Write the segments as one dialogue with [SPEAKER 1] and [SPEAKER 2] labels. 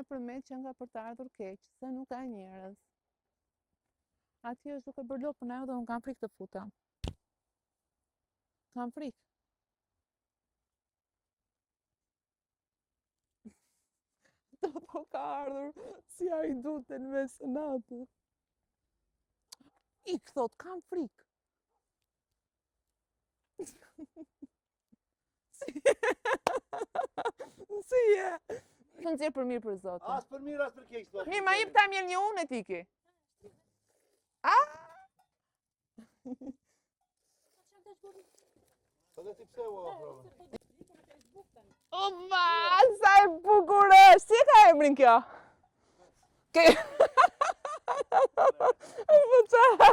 [SPEAKER 1] Në Përmet qenka për të ardhur keq, se nuk ka njerëz. Atje është duke bërë lopën ajo dhe unë kam frikë të futem. Kam frikë. Do po ka ardhur si hajdute në mes natës. Ik, thot, kam frikë. Si Si je? Të nxjerr për mirë për zotin.
[SPEAKER 2] As për mirë, as për keq, thotë.
[SPEAKER 1] Mirë, ma jep ta mirë një unë e tiki. A?
[SPEAKER 2] Po dhe ti pse u afrove?
[SPEAKER 1] O, ma, sa e bukur është. Si e ka emrin kjo? Ke... Po qa?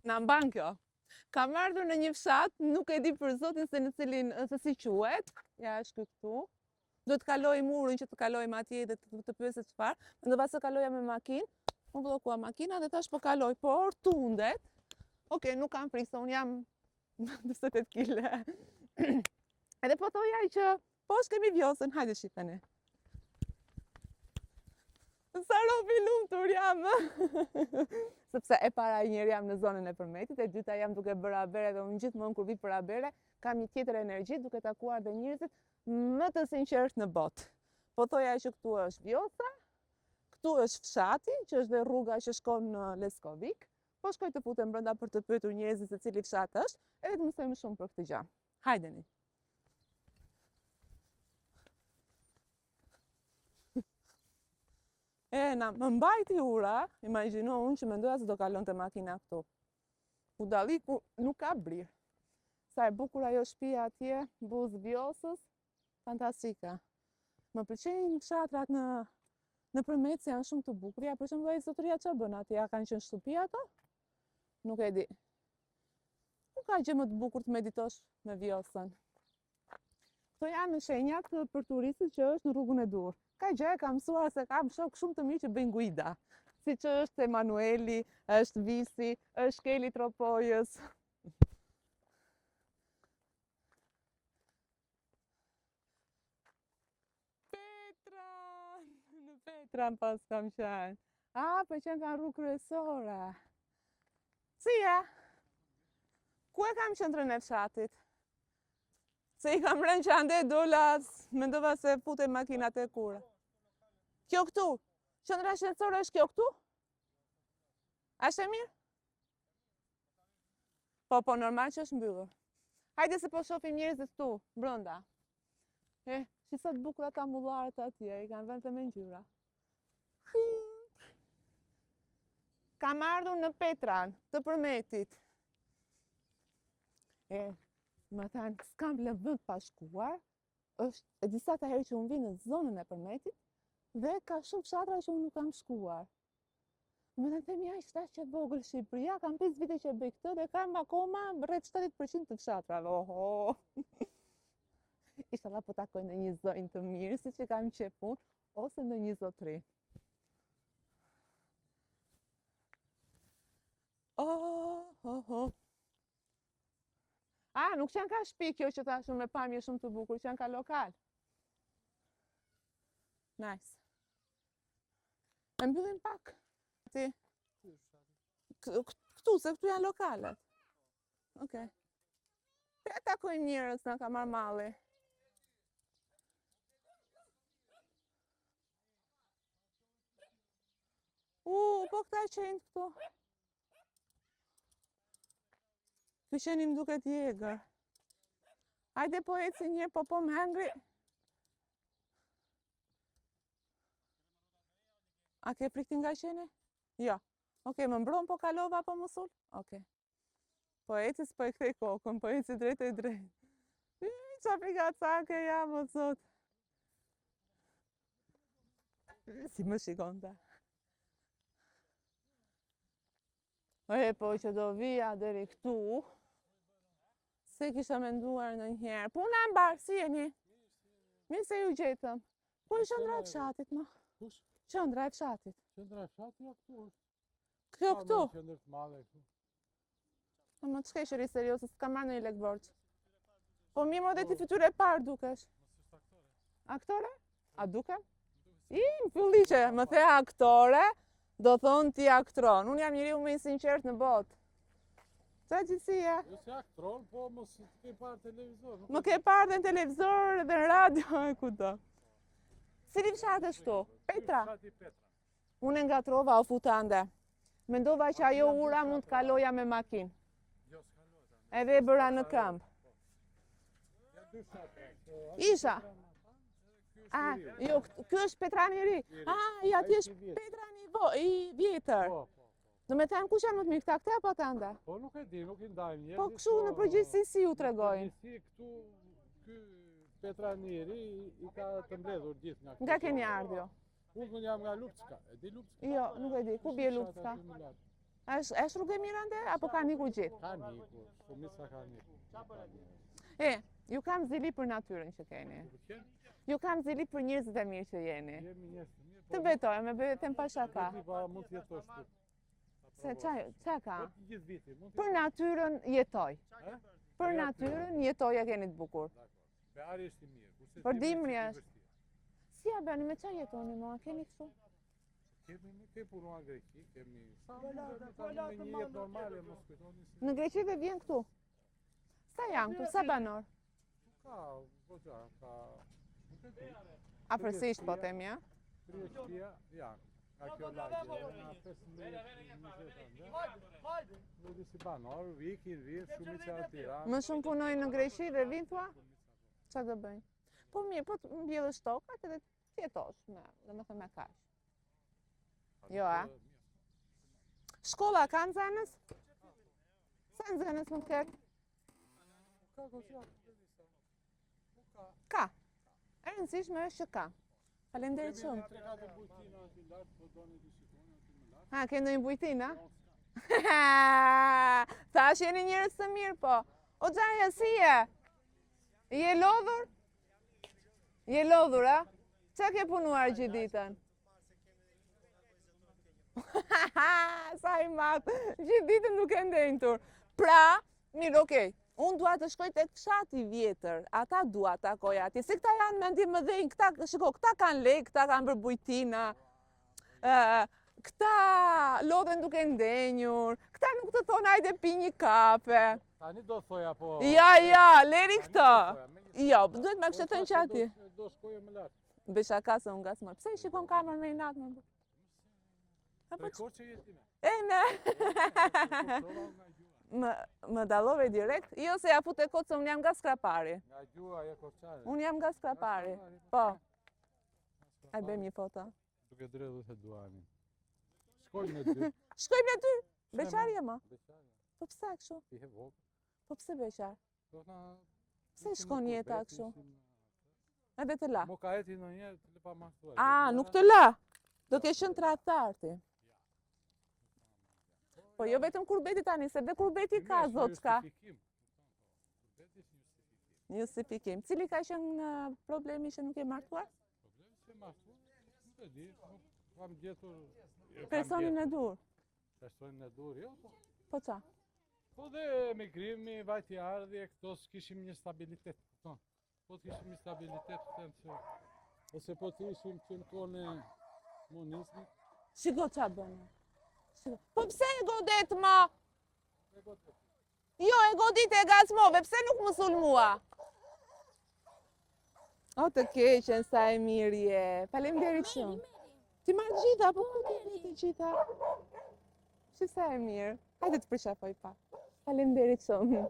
[SPEAKER 1] Na mban kjo. Kam ardhur në një fshat, nuk e di për zotin se në cilin, se si quhet. Ja, është ky këtu. Duhet të kaloj murën që të kalojmë atje dhe të, të pyes se çfarë. Mendova se kaloja me makinë, u bllokua makina dhe thash po kaloj, por tundet. Okej, nuk kam frikë se unë jam 48 kile. Edhe po thoja që poshtë kemi Vjosën, hajde shifeni. Sa rob i lumtur jam. Sepse e para njëherë jam në zonën e Përmetit, e dyta jam duke bërë habere dhe unë gjithmonë kur vi për habere, kam një tjetër energji duke takuar dhe njerëzit më të sinqertë në botë. Po thoja që këtu është Vjosa, këtu është fshati, që është dhe rruga që shkon në Leskovik. Po shkoj të futem brenda për të pyetur njerëzit se cili fshat është, edhe të mësoj më shumë për këtë gjë. Hajdeni. E, na, më mbajti ura, imagjino unë që mendoja se do kalonte makina këtu. Budalliku nuk ka brirë. Sa e bukur ajo shtëpia atje, buzë Vjosës, fantastike. Më pëlqejnë fshatrat në në Përmet se janë shumë të bukur. Ja, për shembull, ai zotëria çfarë bën atje? A kanë qenë shtëpi ato? Nuk e di. Nuk ka gjë më të bukur të meditosh me Vjosën. Këto janë shenjat për turistët që është në rrugën e duhur. Ka gjë e kam mësuar se kam shok shumë të mirë që bëjnë guida. Siç është Emanueli, është Visi, është Keli Tropojës. Petra! Në Petran pas kam qenë. A, po qenë kanë rrugë kryesore. Si je? Ku e kam qendrën e fshatit? Se i kam rënë që ande dola, mendova se futej makina te kura. Kjo këtu? Qendra shëndetësore është kjo këtu? A është e mirë? Po, po, normal që është mbyllur. Hajde se po shohim njerëzit këtu, brenda. E, si sa të bukur ata mullarët atje, i kanë vënë me ngjyra. Kam ardhur në Petran, të Përmetit. E, më thanë, s'kam lënë vend pa shkuar, është e disata herë që unë vi në zonën e Përmetit, dhe ka shumë fshatra që unë nuk kam shkuar. Më thënë themi, ai është aq e vogël Shqipëria, kam 5 vite që e bëj këtë dhe kam akoma rreth 70% të fshatrave. Oho. Ishalla po takoj ndonjë zonjë të mirë, siç e kam qejf unë, ose ndonjë zotri. Oh, oh, oh. A, nuk qenka shpi kjo që thashë me pamje shumë të bukur, qenka lokal. Nice. E mbyllim pak. Ti. Këtu, se këtu janë lokalet. Okej. Okay. E takojmë njerëz, na ka marrë malli. U, po këta qentë këtu. Ky qeni më duket i egër. Hajde po eci njëherë, po po më hangri. A ke frikë nga qeni? Jo. Okej, më mbron po kalova apo më sul? Okej. Po eci s'po e kthej kokën, po eci drejt e drejt. Qa frikacake jam, o zot. Si më shikonte. E, po që do vija deri këtu, s'e kisha menduar ndonjëherë. Puna e mbarë, si jeni? Mirë se ju gjetëm. Ku është qendra e fshatit, më?
[SPEAKER 2] Kush?
[SPEAKER 1] Qendra e fshatit.
[SPEAKER 2] Qendra e fshatit, jo këtu është.
[SPEAKER 1] Kjo këtu?
[SPEAKER 2] Qendër të madhe këtu.
[SPEAKER 1] Po më ç'ke që rri serioze, s'kam marrë ndonjë lek borxh. Po mirë më dhe ti fytyrë e parë dukesh. Aktore? A dukem? I, më filliqe, më the aktore, do thonë ti aktron. Unë jam njeriu më i sinqert në botë. Ça gjithësia?
[SPEAKER 2] Jo se aktron, po mos të ke parë televizor.
[SPEAKER 1] Më ke parë dhe në televizor dhe në radio e kudo. Cili fshat është këtu? Petra. Unë e ngatrova o futande. Mendova që ajo ura mund të kaloja me makinë.
[SPEAKER 2] Jo,
[SPEAKER 1] Edhe e bëra në këmbë. Isha. A, jo, ky është Petrani i ri. A, i aty është Petrani i, vo, i vjetër.
[SPEAKER 2] Po, po.
[SPEAKER 1] Do me thënë, kush janë më të mirë këta, këta apo ata anda?
[SPEAKER 2] Po nuk e di, nuk i ndajmë njerëzit.
[SPEAKER 1] Po kështu në përgjithësi si ju tregojnë?
[SPEAKER 2] Në përgjithësi këtu ky Petrani i ri i ka të mbledhur gjithë nga.
[SPEAKER 1] Nga keni ardhur jo?
[SPEAKER 2] Unë jam nga Lupska, e di Lupska?
[SPEAKER 1] Jo, nuk e di. Ku bie Lupska? Është është rrugë e mirë ande apo kanë ikur gjithë?
[SPEAKER 2] Kanë ikur, shumica kanë ikur.
[SPEAKER 1] E, ju kam zili për natyrën që keni. Ju kam zili për njerëzit e mirë që jeni.
[SPEAKER 2] Jemi njerëz të mirë.
[SPEAKER 1] Të po betoj, me bëjë pa shaka.
[SPEAKER 2] Po pa mund të jetosh këtu.
[SPEAKER 1] Se ça, ça ka?
[SPEAKER 2] Po gjithë vitin, mund
[SPEAKER 1] të Për natyrën jetoj. Për natyrën jetoj e keni të bukur.
[SPEAKER 2] Behari është i mirë. Kurse
[SPEAKER 1] Për dimri është. Si ja bëni me ça jetoni mo, a keni kështu?
[SPEAKER 2] Kemi ne kemi punuar në Greqi, kemi sa me një jetë normale, mos kujtoni
[SPEAKER 1] se. Në Greqi dhe vjen këtu. Sa janë këtu, sa banor?
[SPEAKER 2] Ka, po qa, ka, nuk e di.
[SPEAKER 1] Afërsisht po themi, a?
[SPEAKER 2] Tri shtëpia janë. Nga kjo lagje, nga 15, 20 ande. Nuk di si banor, ikin, vijnë, shumica në Tiranë.
[SPEAKER 1] Më shumë punojnë në Greqi dhe vijnë thua? Ça do bëjnë? Po mirë, po të mbjellësh tokat edhe të jetosh me, domethënë me kaq. Jo, a? Shkolla ka nxënës? Sa nxënës mund të ketë?
[SPEAKER 2] Ka, ka,
[SPEAKER 1] ka. Ka. E rëndësishme është që ka. Faleminderit shumë.
[SPEAKER 2] Po
[SPEAKER 1] Ha, ke ndonjë bujtinë, a? Thash jeni njerëz të mirë, po. O xhaja, si je? Je lodhur? Je lodhur, a? Ça ke punuar gjithë ditën? Sa i madh, gjithë ditën duke ndenjtur. Pra, mirë, okej, unë dua të shkoj tek fshati i vjetër, ata dua të takoj atje. Se këta janë mendjemëdhenj, këta, shiko, këta kanë lekë, këta kanë bërë bujtina, këta lodhen duke ndenjur, këta nuk të thonë hajde pi një kafe.
[SPEAKER 2] Tani do thoja po...
[SPEAKER 1] Ja, ja, leri këto. Jo, duhet ma kështë thënë që ati.
[SPEAKER 2] Do shkoje më lartë.
[SPEAKER 1] Bëj shaka se unë ngacmoj. Pse i shikon kamerën me inat më?
[SPEAKER 2] Apo që... që jeti me?
[SPEAKER 1] E, ne. Më, më dallove direkt? Jo, se ja fute kot se unë jam nga Skrapari.
[SPEAKER 2] Nga gjuha e korçare.
[SPEAKER 1] Unë jam nga Skrapari. Po. A bëjmë një foto.
[SPEAKER 2] Duke dredhur se duani. Shkojmë në dy.
[SPEAKER 1] Shkojmë në dy. Beqar je më?
[SPEAKER 2] Beqar.
[SPEAKER 1] Po pse kështu?
[SPEAKER 2] Ti he vogël.
[SPEAKER 1] Po pse beqar?
[SPEAKER 2] Do na
[SPEAKER 1] Pse shkon jeta kështu? Edhe të la.
[SPEAKER 2] Mo ka eti në një të lë pa martuar.
[SPEAKER 1] A, nuk të la. Do ke qenë tradhtar ti. Po jo vetëm kurbeti tani, se dhe kurbeti ka, zot ka. Një justifikim. Cili ka qenë problemi që nuk je martuar?
[SPEAKER 2] Problemi që martuar, nuk e di, nuk kam gjetur...
[SPEAKER 1] Personin e duhur.
[SPEAKER 2] Personin e duhur, jo, po.
[SPEAKER 1] Po ça?
[SPEAKER 2] Po dhe emigrimi, vajtje ardhje, këto s'kishim një stabilitet, kupton. Po të kishim një stabilitet, them që... Ose po të ishim që në kohën e monizmit.
[SPEAKER 1] Shiko ça bën. Shiko. Po pse e godet ma?
[SPEAKER 2] E godet.
[SPEAKER 1] Jo, e godite e ngacmove, pse nuk më sulmua? O të keqen, sa e mirë je. Faleminderit shumë. T'i marr të gjitha, po ku t'i vë të gjitha? Shi sa e mirë. Hajde të përqafoj pak. Faleminderit shumë.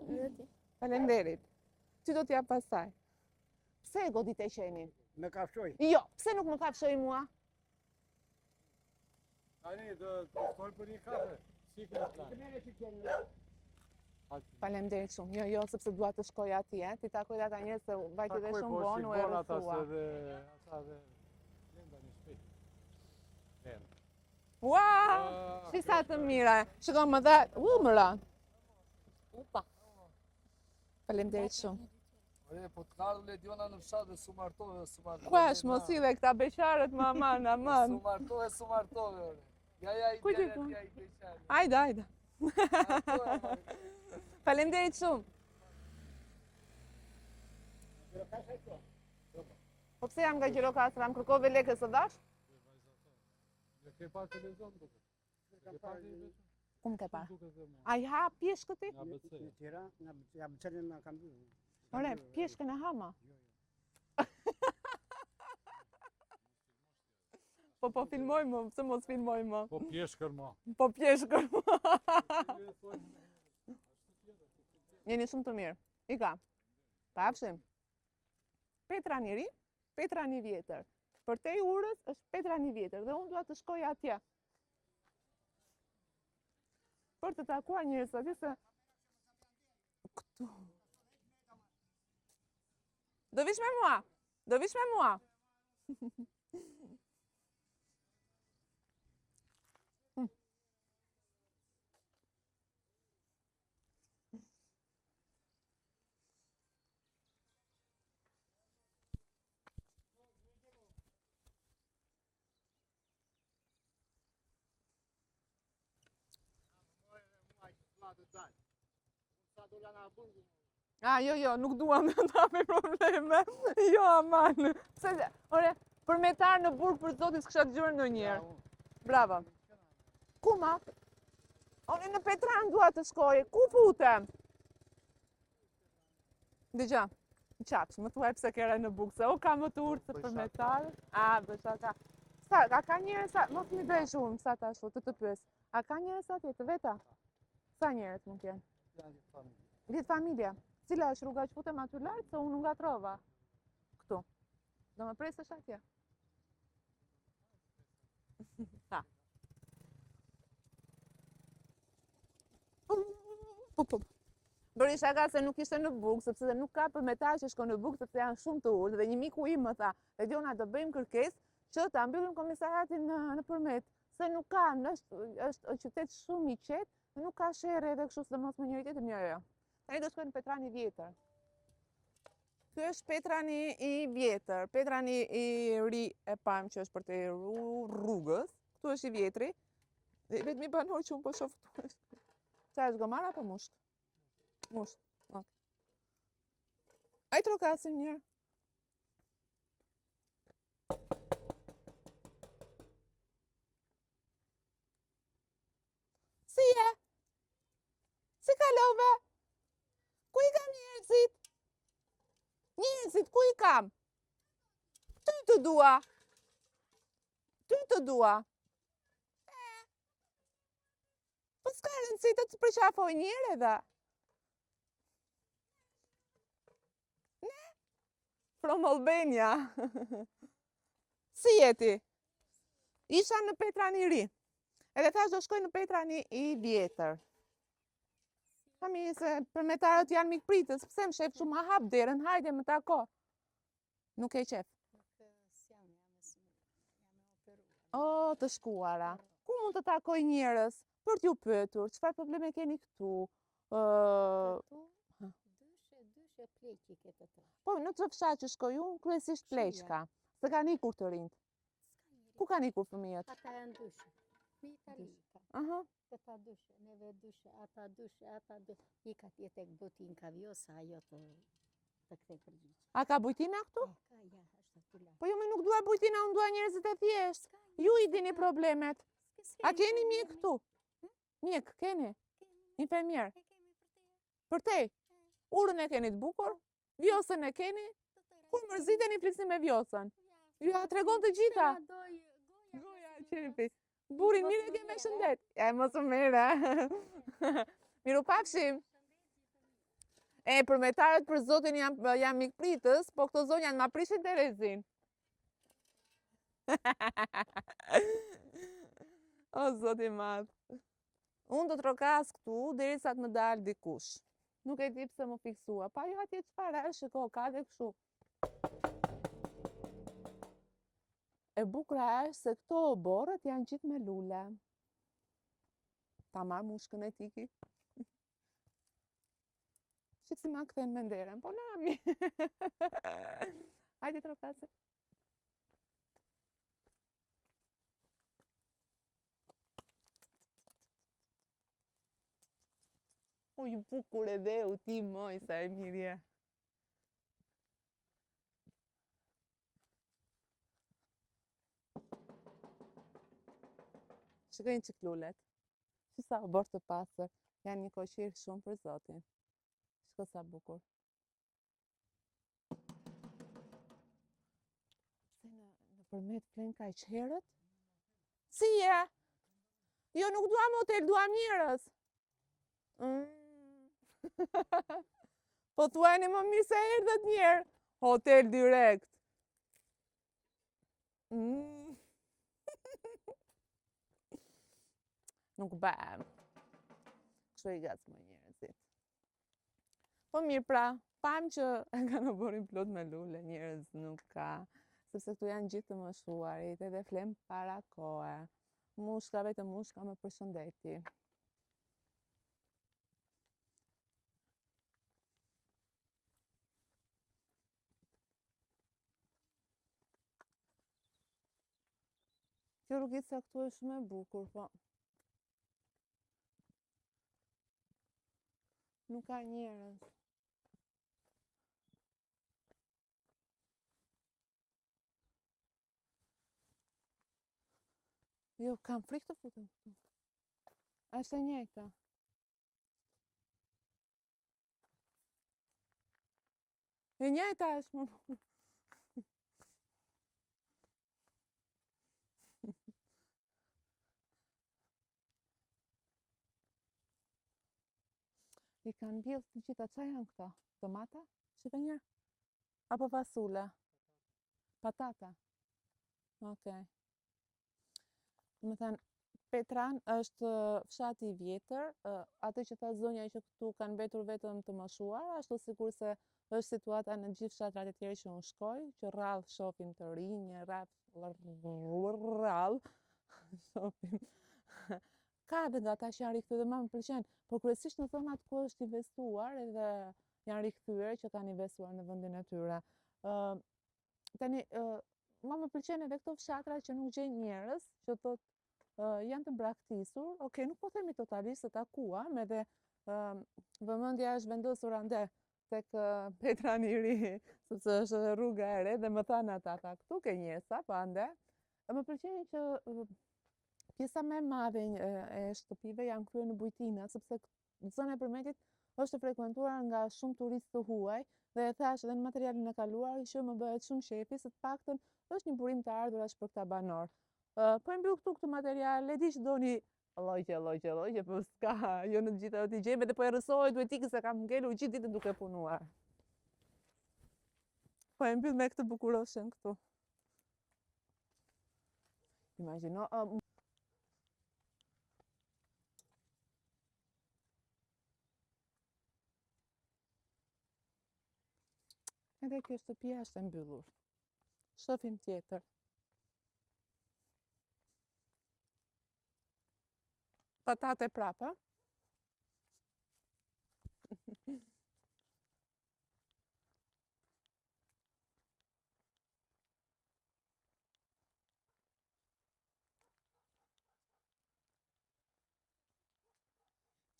[SPEAKER 1] Faleminderit. Ty do t'jap pastaj. Pse e godite qenin?
[SPEAKER 3] Më kafshoi.
[SPEAKER 1] Jo, pse nuk më kafshoi mua?
[SPEAKER 2] Tani do të ftoj për një kafe. Si ke plan?
[SPEAKER 1] Faleminderit shumë. Jo, jo, sepse dua të shkoj atje, t'i takoj ata njerëz se vajti dhe shumë
[SPEAKER 2] po,
[SPEAKER 1] vonë u e rrethua.
[SPEAKER 2] Ata dhe ata dhe Lenda një shpejt. Lenda.
[SPEAKER 1] Ua! Si sa të mira. Shiko më dha, u më ra. Upa. Faleminderit shumë.
[SPEAKER 4] Ore, po të ka ardhur Lediona në fshat dhe s'u martove, s'u martove.
[SPEAKER 1] Ku është mos i dhe këta beqarët më aman, aman.
[SPEAKER 4] S'u martove, s'u martove, ore. Ja, ja, i
[SPEAKER 1] Kujt i
[SPEAKER 4] ja,
[SPEAKER 1] po?
[SPEAKER 4] ja, i beqarë.
[SPEAKER 1] Ajde, ajde. Faleminderit shumë. Po pse jam nga Gjirokastra, më kërkove lekë s'të dhashë?
[SPEAKER 2] Ke parë televizion duket? Ke parë televizion?
[SPEAKER 1] Ku më ke parë? A i ha pjeshkët ti?
[SPEAKER 2] Nga ABC.
[SPEAKER 3] Në Tiranë, nga ABC në kam mbyllur.
[SPEAKER 1] Ore, pjeshkën e ha ma.
[SPEAKER 3] Jo, jo.
[SPEAKER 1] Po po filmoj më, pse mos filmoj më?
[SPEAKER 2] Po pjeshkër më.
[SPEAKER 1] Po pjeshkër më. Jeni shumë të mirë. Ika. Pafshim. Petran i ri, Petran i vjetër. Përtej urës është Petran i vjetër dhe unë dua të shkoj atje. Për të takuar njerëz atje se këtu. Do vish me mua? Do vish me mua? A, jo, jo, nuk duam të hapim probleme. Jo, aman. Pse, ore, përmetar në burg për zotin s'kisha dëgjuar ndonjëherë. Bravo. Ku ma? Unë në Petran dua të shkoj. Ku futem? Dëgjo, qatë, më thuaj pse ke rënë në burg, se o ka më të urtë se përmetar. A, bëj shaka. Sa, a ka njerëz, sa, mos mi bëj zhurmë, sa ta ashtu, të të pyes. A ka njerëz atje, të veta? Sa njerëz mund të jenë?
[SPEAKER 3] Janë 10 familje.
[SPEAKER 1] 10 familje. Cila është rruga që futem aty lart, se unë u ngatrova. Këtu. Do më presësh atje? Ha. Po, po. Bëri shaka se nuk ishte në burg, sepse dhe nuk ka përmetar që shkon në burg, sepse janë shumë të urtë. Dhe një miku im më tha, Lediona do bëjmë kërkesë që ta mbyllim komisariatin në, në Përmet, se nuk ka, është, është qytet shumë i qetë, nuk ka sherre edhe kështu sidomos me njëri tjetrin, jo, jo. Tani do shkoj në Petrani vjetër. Ky është Petrani i vjetër, Petrani i ri e pamë që është përtej rrugës. Këtu është i vjetri. Dhe i vetmi banor që unë po shoh këtu është. Ça është gomar apo mushk? Mushk. Ok. Ai trokasim njëherë. Si je? Si kalove? Ku i kam njerëzit? Njerëzit, ku i kam? Ty të dua. Ty të dua. E. Po s'ka rëndësi të të përqafoj njëherë edhe. Ne? From Albania. si je ti? Isha në Petran i ri. Edhe thash do shkoj në Petrani i vjetër. Ha mi se përmetarët janë mikpritës, pse më shef shumë ma hap derën, hajde më tako. Nuk e qef. O, të shkuara. Ku mund të takoj njerëz për t'ju pyetur, çfarë probleme keni këtu? Ë,
[SPEAKER 5] Dyshe, dyshe pleqi ke të të.
[SPEAKER 1] Po, në çdo fshat që shkoj unë, kryesisht pleq ka. Se kanë ikur të rinjtë. Ku kanë ikur fëmijët?
[SPEAKER 5] Ata janë dyshe. Në Itali ka.
[SPEAKER 1] Aha.
[SPEAKER 5] Këta dyshe, neve dyshe, ata dyshe, ata dyshe. Ik atje tek bujtinka Vjosa, ajo të të kthej përgjigje.
[SPEAKER 1] A ka bujtina këtu?
[SPEAKER 5] Ka, ja, është aty lart.
[SPEAKER 1] Po jo, më nuk dua bujtina, unë dua njerëzit e thjeshtë. Ju i dini problemet. A keni mjek këtu? Mjek, keni? Infermier? Përtej? Urën e keni të bukur? Vjosën e keni? Kur mërziteni flisni me Vjosën? Ju ja tregon të gjitha. Goja qefi. Burrin mirë e ke me shëndet. E mos u merre. Mirupafshim. E, përmetarët për zotin janë janë mikpritës, po këto zonjat ma prishin terezin. o, zoti i madh. Unë do trokas këtu, derisa të më dalë dikush. Nuk e di pse m'u fiksua. Pa jo atje çfarë është, shiko, ka dhe kështu. E bukura është se këto oborret janë gjithë me lule. Ta marr mushkën e t'iki. Shih si ma kthen menderen, po nami. Hajde trokasim. O i bukur e dheu ti moj, sa e mirë je. Shikojini çik lulet. Shi sa oborr të pastër. Janë një koqir shumë për zotin. Shiko sa bukur. Se në, në Përmet flenë kaq herët? Si je? Jo, nuk duam hotel, duam njerëz. Mm. po thuajeni më mirë se erdhët njëherë. Hotel direkt. Mm. Nuk bëhem. Kështu i ngacmoj njerëzit. Po mirë pra, pamë që e kanë oborrin plot me lule, njerëz nuk ka, sepse këtu janë gjithë të moshuarit edhe flenë para kohe. Mushka, vetëm mushka më përshëndeti. Kjo rrugica këtu është shumë e bukur, po Nuk ka njerëz. Jo, kam frikë të futem këtu. Është e njëjta. E njëjta është më I kanë mbjellë të gjitha, ça janë këto? Domata? Shife njëherë? Apo fasule? Patata? Okej. Domethënë, Petran është fshati i vjetër, atë që tha zonja që këtu kanë mbetur vetëm të moshuar, ashtu sikurse është situata në gjithë fshatrat e tjerë që unë shkoj, që rrallë shohim të rinj, rrallë shohim. Ka edhe nga ata që janë rikthyer dhe mua më pëlqen, por kryesisht në zonat ku është investuar edhe janë rikthyer që kanë investuar në vendin e tyre. Ë tani ë mua më pëlqen edhe këto fshatra që nuk gjejnë njerëz, që thot janë të braktisur, ok, nuk po themi totalisht se takuam, edhe vëmendja është vendosur ande tek Petrani i ri, sepse është edhe rruga e re dhe më thanë ata, tha, këtu ke njerëz, po ande. Dhe më pëlqen që pjesa më e madhe e shtëpive janë kthyer në bujtina, sepse zona e Përmetit është e frekuentuar nga shumë turistë të huaj dhe e thashë edhe në materialin e kaluar që më bëhet shumë qejfi se të paktën është një burim të ardhurash për këta banorë. Po e mbyll këtu këtë material, e di që doni llogje, llogje, llogje, po s'ka, jo në të gjitha do t'i gjejmë edhe po errësohet, duhet iki se kam ngelur gjithë ditën duke punuar. Po e mbyll me këtë bukuroshen këtu. Imagjino, uh, Edhe kjo shtëpia është e mbyllur. Shofim tjetër. Patate prapa.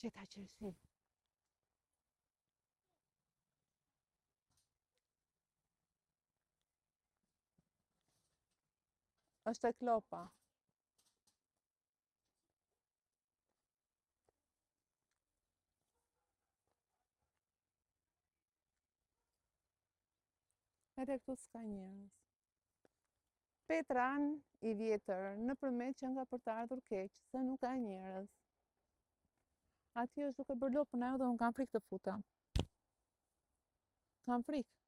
[SPEAKER 1] Gjeta qershinë. Është e klopa. Edhe këtu s'ka njerëz. Petran i vjetër, në Përmet që nga për të ardhur keq, se nuk ka njerëz. Atje është duke bërë lopën ajo dhe unë kam frikë të futem. Kam frikë.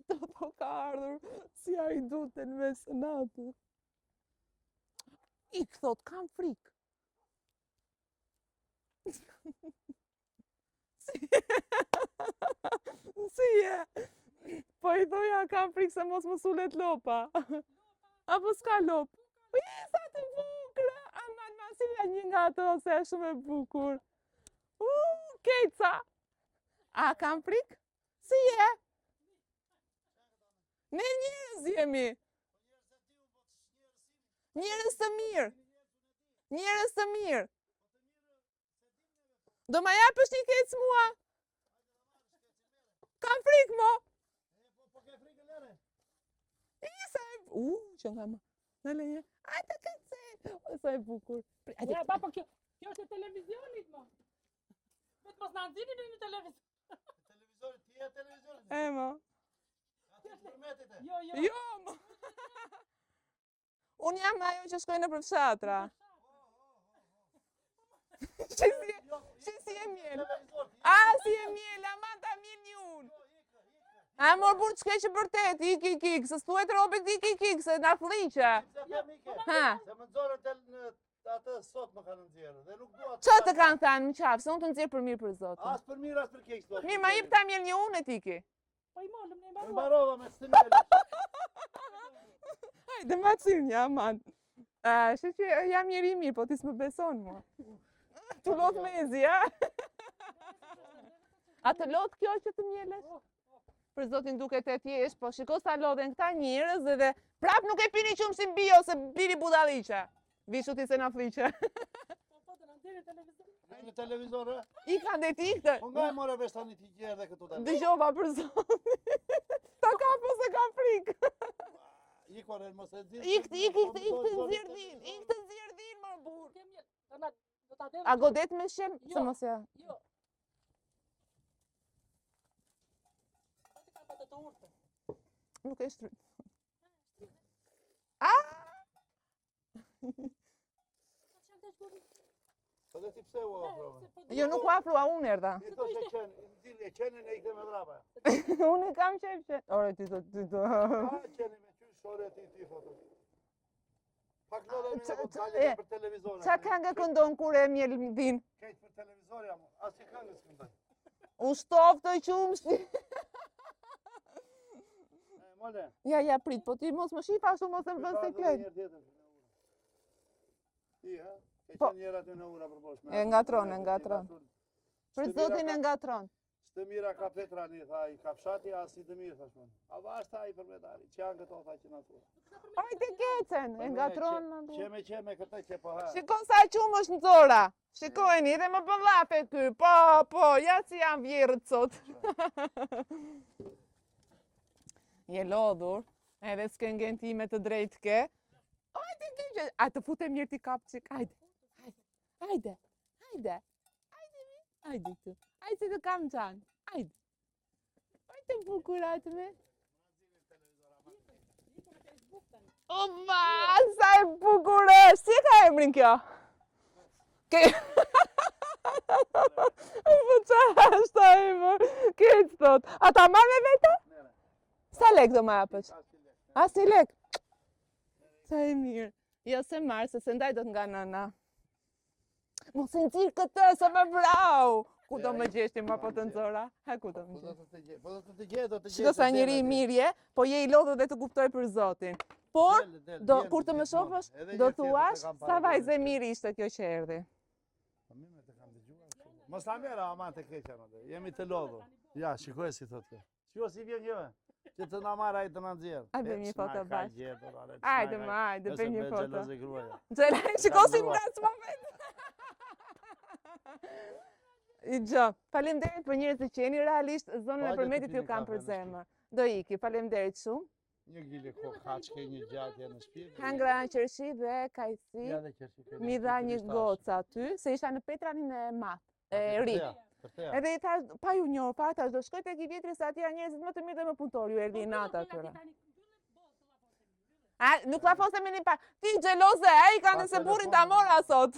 [SPEAKER 1] Do po ka ardhur si hajdute në mes të natës. Ik, thot, kam frikë. Si, si je? Po i thoja kam frikë se mos më sulet lopa. Apo s'ka lopë? Po i sa të bukur! Aman, ma sillja një nga ato, se është shumë e bukur. U, keca! A kam frikë? Si je? Ne njerëz jemi. Njerëz të mirë. Njerëz të mirë. Do ma japësh një kec mua? Kam frikë, mo. I sa? U, që nga më. Në le një. Ai të kërcen. O, sa e bukur. Hajde.
[SPEAKER 6] Ja, pa, po kjo, kjo është e televizionit, mo. Vetë mos na nxirrni në televizor.
[SPEAKER 3] Televizorit, ti je televizorit.
[SPEAKER 1] E mo.
[SPEAKER 3] Aty të përmetit e.
[SPEAKER 6] Jo, jo.
[SPEAKER 1] Jo, mo. Unë jam ajo që shkoj nëpër fshatra. Shi si, shi si e mjel. A, si e mjel, aman ta mjel një unë. A, mor burrë, ç'ke që bërtet, ik, ik, ik, se s'thuhet robit ik, ik, ik, se na flliqe.
[SPEAKER 3] Pse them ike?
[SPEAKER 1] Ha,
[SPEAKER 3] Se më nxorën tel në atë sot më kanë nxjerrë dhe nuk dua.
[SPEAKER 1] ça të kanë thënë më qafë, se unë të nxjerr për mirë për zotin.
[SPEAKER 3] As për mirë as për keq sot.
[SPEAKER 1] Mirë, ma jep ta mjel një unë e tiki.
[SPEAKER 6] Po i molëm, ne i
[SPEAKER 3] E
[SPEAKER 6] mbaruam.
[SPEAKER 3] Mbarova me së
[SPEAKER 1] Hajde, ma qim një, aman. A, shi që jam njeri i mirë, po ti s'më beson mua. Tu lot mezi, a? A të lot kjo që të mjelesh? Për zotin duket e thjesht, po shiko sa lodhen këta njerëz edhe prap nuk e pini qumshin bio se pini budalliqe. Vishu ti se na flliqe.
[SPEAKER 6] Po, po, të na nxjerrin televizor.
[SPEAKER 3] Në televizor, e?
[SPEAKER 1] I ka dhe ti këtë.
[SPEAKER 3] Po nga e more vesh tani ti që erdhe këtu tani?
[SPEAKER 1] Dëgjova për zotin. Ta ka po se kam frikë.
[SPEAKER 3] Ik ore, mos e nxirr.
[SPEAKER 1] Ik, ik, ik, ik të nxjerr dhin, ik të nxjerr dhin, mor burr.
[SPEAKER 6] Ke mjel. Do na do ta
[SPEAKER 1] A godet me shem? Se
[SPEAKER 6] Jo.
[SPEAKER 1] mos ja.
[SPEAKER 6] Jo. Po të kam atë të urtë.
[SPEAKER 1] Nuk e shtryt. A!
[SPEAKER 3] Po dhe ti pse u afrove?
[SPEAKER 1] Jo, nuk u afrua, unë erdha.
[SPEAKER 3] Ti thoshe qen, nxirr e qenin e ikte me vrapa.
[SPEAKER 1] Unë e kam qejf që... Ore, ti do, ti do.
[SPEAKER 3] A qeni me qysh ore ti ti thotë. Pak lodhe mi
[SPEAKER 1] Qa-
[SPEAKER 3] po
[SPEAKER 1] qa-
[SPEAKER 3] dalje
[SPEAKER 1] e,
[SPEAKER 3] për televizor.
[SPEAKER 1] Qa këngë këndon kur e mjel dhin?
[SPEAKER 3] Keq për televizor jam, asnjë këngë s'këndoj.
[SPEAKER 1] U shtof të qumshti.
[SPEAKER 3] E mole.
[SPEAKER 1] Ja, ja, prit, po ti mos më shif ashtu mos e më vën
[SPEAKER 3] Ti
[SPEAKER 1] siklet.
[SPEAKER 3] një herë tjetër në ura. Ti ha? Ke
[SPEAKER 1] Po.
[SPEAKER 3] qenë njëra aty në ura për poshtë.
[SPEAKER 1] E ngatron, e ngatron. Për zotin e ngatron.
[SPEAKER 3] Së mira ka Petrani, tha, i ka fshati, as i të mirë, thash unë. A vash, tha, i për metari, që janë këto, tha, që na thua.
[SPEAKER 1] Hajde kecen,
[SPEAKER 3] Po
[SPEAKER 1] e
[SPEAKER 3] me,
[SPEAKER 1] ngatron.
[SPEAKER 3] qe-
[SPEAKER 1] më
[SPEAKER 3] Qe
[SPEAKER 1] burr.
[SPEAKER 3] me qe me këtë që po ha.
[SPEAKER 1] Shiko sa qumësh në zora. Shikojeni, edhe më bën llafe ky. Po, po, ja si janë vjerrët sot. Je lodhur, edhe s'ke ngen time të drejtë ke. Hajde, ti që... A të futem mirë ti kap çik, hajde. Hajde, hajde, hajde. Hajde, mi, hajde këtu. Hajde se të kam qanë, hajde. Hajde bukurat me. Opa, sa e bukur është. Si e ka emrin kjo? Ke... Po qa është ai më? Keq thot. A ta marr me vete? Sa lek do ma japësh? Asnjë lek. Sa e mirë. Jo se marr, se se ndaj dot nga nëna. Mos e nxirr këtë, se më vrau. Ku do më gjesh ti më po të nxora? Ha ku do më
[SPEAKER 3] Po do
[SPEAKER 1] gjesh?
[SPEAKER 3] të të gjej, po do të të gjej, do të gjej.
[SPEAKER 1] Shiko sa njeri i mirë je, po je i lodhur dhe të kuptoj për Zotin. Por do kur të më shohësh, do thuash sa vajzë e mirë ishte kjo që erdhi.
[SPEAKER 3] Po mirë, të kam dëgjuar kështu. Mos ta merr aman të keqja më. dhe, Jemi të lodhur. Ja, shikoj si thotë kjo. Shiko si vjen kjo. Që të na marr ai të na nxjerr.
[SPEAKER 1] A, bëjmë një foto bashkë.
[SPEAKER 3] bashkë.
[SPEAKER 1] Hajde më, hajde, bëjmë një foto.
[SPEAKER 3] Xheloze gruaja.
[SPEAKER 1] Xhela, shiko si
[SPEAKER 3] grua.
[SPEAKER 1] më ngacmon vetë. I gjë. Faleminderit për njerëzit që jeni realisht zonën e
[SPEAKER 3] Hajde të
[SPEAKER 1] Përmetit ju
[SPEAKER 3] pini
[SPEAKER 1] kam
[SPEAKER 3] kafe
[SPEAKER 1] për
[SPEAKER 3] në shtëpi.
[SPEAKER 1] zemër. Do iki, faleminderit shumë.
[SPEAKER 2] Një gile kokaçke, një gjatje në shtëpi.
[SPEAKER 1] Hangra qershi dhe kajsi.
[SPEAKER 3] Ja dhe qershi.
[SPEAKER 1] Mi dha një gocë aty, se isha në Petranin e madh, e ri. Edhe i thash, pa ju njohur, pa thash, do shkoj tek i vjetri se aty janë njerëzit më të mirë dhe më punëtor, ju erdhi nata atyre. A, nuk la fose me një pa. Ti xheloze, ai ka nëse burrin ta mora sot.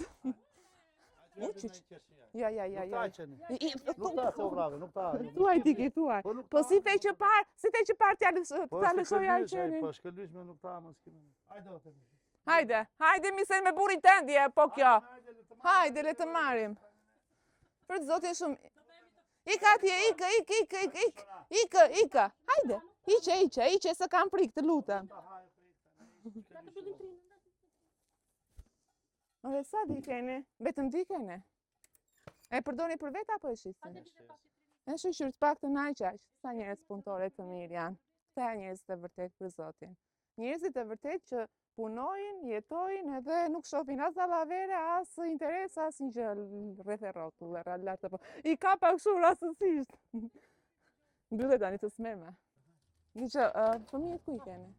[SPEAKER 1] U, qyq. Ja, ja, ja,
[SPEAKER 3] Nuk
[SPEAKER 1] ja.
[SPEAKER 3] ta qeni.
[SPEAKER 1] I- i-
[SPEAKER 3] Nuk ta se u vrave, nuk ta.
[SPEAKER 1] Thuaj ti ki, thuaj.
[SPEAKER 3] Po nuk
[SPEAKER 1] Po
[SPEAKER 3] ta.
[SPEAKER 1] si the që parë, si the që parë t'ja lësh-
[SPEAKER 3] Po
[SPEAKER 1] ta
[SPEAKER 3] është
[SPEAKER 1] lëshoja
[SPEAKER 3] shkëlqysh, ai,
[SPEAKER 1] qenin.
[SPEAKER 3] Po shkëlqyshme nuk ta mos kemi. Hajde o themi.
[SPEAKER 1] Hajde, hajde mi se me burrin tënd je, po kjo. Hajde, le të marrim. Për të zotin shumë. Ik atje, ik, ik, ik, ik, ik, ik, ik. Hajde, iqe, iqe, iqe, se kam frikë, të lutem. Ore, sa di keni? Vetëm di keni? E përdorni për vetë apo e shisni? E shyqyr të paktën aq aq, sa njerëz punëtore të mirë janë. Këta janë njerëzit e vërtet për Zotin. Njerëzit e vërtet që punojnë, jetojnë edhe nuk shohin as dallavere, as interes, as një gjë rreth e rrotull, e lart apo. I ka pa kështu rastësisht. Mbyllet tani të smerme. Një gjë, ë, fëmijët ku i keni?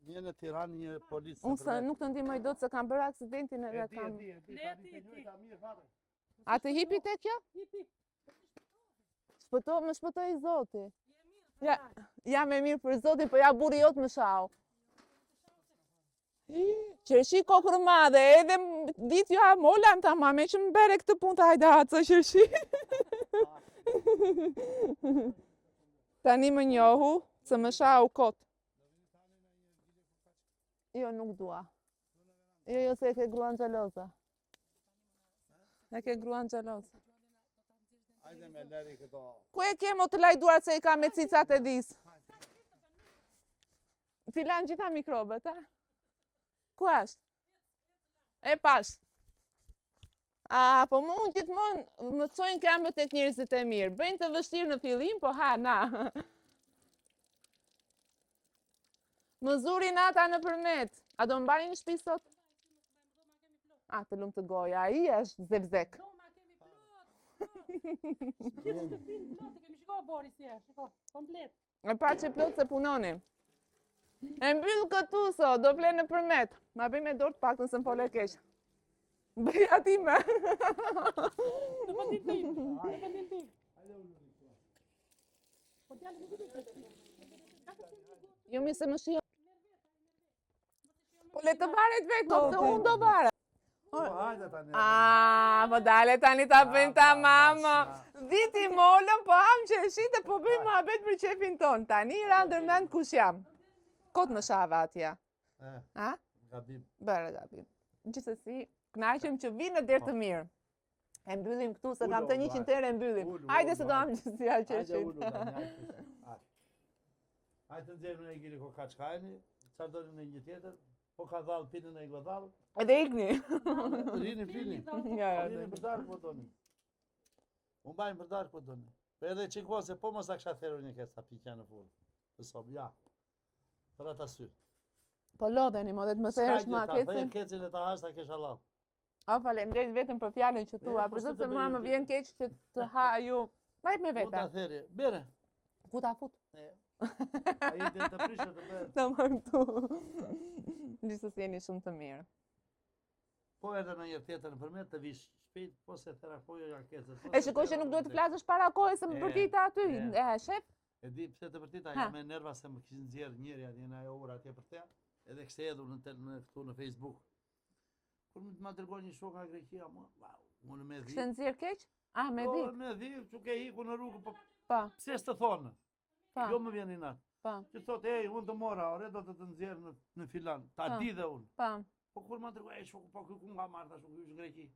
[SPEAKER 3] Një në Tiranë, një polic
[SPEAKER 1] Unë se nuk të ndihmoj dot se kam bërë aksidentin edhe
[SPEAKER 3] E di, e
[SPEAKER 1] kam...
[SPEAKER 3] di, e di,
[SPEAKER 6] Le
[SPEAKER 3] tani
[SPEAKER 6] ti,
[SPEAKER 3] të
[SPEAKER 6] ti.
[SPEAKER 3] njëjta mirë fare.
[SPEAKER 1] A të hipi te kjo?
[SPEAKER 6] Hipi.
[SPEAKER 1] Shpëto, më shpëtoi Zoti. Ja, jam e mirë për Zotin, po ja burri jot më shau. Qershi kokër madhe, edhe m- ditë jo a mola në tamam, e që më bere këtë punë të hajde atë, qershi. Tani më njohu, se më shau kot. Jo, nuk dua. Jo, jo, se e ke gruan xheloze. E ke gruan xheloze.
[SPEAKER 3] Hajde me leri këto.
[SPEAKER 1] Ku e ke mo të laj duart se i ka me cicat e dhis? Ti lanë gjitha mikrobet, a? Ku është? E pash. A, po mu unë gjithmonë më cojnë këmbët tek njerëzit e mirë. Bëjnë të vështirë në fillim, po ha, na. Më zuri nata në Përmet. A do mbani në shtëpi sot? A, të lumtë goja, ai është zevzek.
[SPEAKER 6] Dhoma kemi plot. plot. Gjithë shtëpinë plot, e kemi shiko Boris si është, shiko, komplet.
[SPEAKER 1] E pa që plot se punoni. E mbyll këtu sot, do fle në Përmet. Ma bëj me dorë të paktën se më fole keq. Bëj ati me.
[SPEAKER 6] Në vendin tim, në vendin tim. Po djalë nuk e di.
[SPEAKER 1] Jo mi se më shijon. Po le të varet vetë, po se unë do varet.
[SPEAKER 3] Po hajde tani.
[SPEAKER 1] A, po dale tani ta bëjmë ta mama. Dhiti molëm, po ham qershit e po bëjmë muhabet për qefin ton. Tani ra ndërmend kush jam. Kot më shava atje.
[SPEAKER 3] Eh,
[SPEAKER 1] A?
[SPEAKER 3] Gabim.
[SPEAKER 1] Bëre gabim. Gjithsesi, kënaqem që vi në derë të mirë. E mbyllim këtu se kam të
[SPEAKER 3] Ulu,
[SPEAKER 1] 100 herë e mbyllim.
[SPEAKER 3] Ulu,
[SPEAKER 1] Hajde se
[SPEAKER 3] ulu,
[SPEAKER 1] do
[SPEAKER 3] hajde.
[SPEAKER 1] ham gjithë
[SPEAKER 3] Hajde
[SPEAKER 1] qershit.
[SPEAKER 3] ulu tani, hajde. Hajde. Hajde të nxjerrim në gili koka çkajni, çfarë doni në një tjetër, po ka dhallë, pini në një godallë,
[SPEAKER 1] Edhe ikni.
[SPEAKER 3] rini, flini.
[SPEAKER 1] Ja, ja,
[SPEAKER 3] Rini për darkë po doni. U mbajmë për darkë po doni. Po edhe çiko se po mos ta kisha therur një herë sa pikja në fund. Të sob, ja. Për ata sy.
[SPEAKER 1] Po lodheni, mo dhe të më theresh
[SPEAKER 3] S'ka
[SPEAKER 1] mua
[SPEAKER 3] gjë, ta thej
[SPEAKER 1] kecin.
[SPEAKER 3] Kecin e ta hash ta kesh Allah.
[SPEAKER 1] A, faleminderit vetëm për fjalën që thua,
[SPEAKER 3] E, po
[SPEAKER 1] për
[SPEAKER 3] s'të
[SPEAKER 1] zot se
[SPEAKER 3] të
[SPEAKER 1] mua
[SPEAKER 3] bëj
[SPEAKER 1] më
[SPEAKER 3] gjë.
[SPEAKER 1] vjen keq që të ha ju. Ma jep me
[SPEAKER 3] Ku ta
[SPEAKER 1] vete.
[SPEAKER 3] theri? Bere.
[SPEAKER 1] Ku ta fut?
[SPEAKER 3] E. Ai do të prishë të bëhet.
[SPEAKER 1] Ta marr këtu. Gjithsesi jeni shumë të mirë.
[SPEAKER 3] Po edhe në një tjetër në përmet të vish shpejt, po se thera po jo janë kecet. po
[SPEAKER 1] E
[SPEAKER 3] se
[SPEAKER 1] shikoj
[SPEAKER 3] thera
[SPEAKER 1] që nuk
[SPEAKER 3] po
[SPEAKER 1] duhet të
[SPEAKER 3] vdek.
[SPEAKER 1] flasësh para kohës se më
[SPEAKER 3] E,
[SPEAKER 1] bërtita aty.
[SPEAKER 3] e.
[SPEAKER 1] E, shef,
[SPEAKER 3] E di pse të vërteta,
[SPEAKER 1] Ha.
[SPEAKER 3] jam me nerva se më kishin nxjerr njëri atje në ajo orë atje për te, edhe kishte hedhur në tel në këtu në Facebook. Kur më ma dërgoi një shok nga Greqia, mua, wow, unë me dhi.
[SPEAKER 1] kishte nxjerr keq? Ah, me
[SPEAKER 3] Po,
[SPEAKER 1] dhi.
[SPEAKER 3] me dhi, që ke iku në rrugë, po
[SPEAKER 1] Po,
[SPEAKER 3] pse s'të thonë?
[SPEAKER 1] po,
[SPEAKER 3] Jo më vjen inat.
[SPEAKER 1] po,
[SPEAKER 3] Që thotë, ej, unë të mora, ore, do të të nxjerr në, në filan, ta
[SPEAKER 1] Po.
[SPEAKER 3] di dhe unë.
[SPEAKER 1] po.
[SPEAKER 3] Po kur ma dërgoi, ej, shoku, po ky ku nga marrë tash, ky është në Greqi.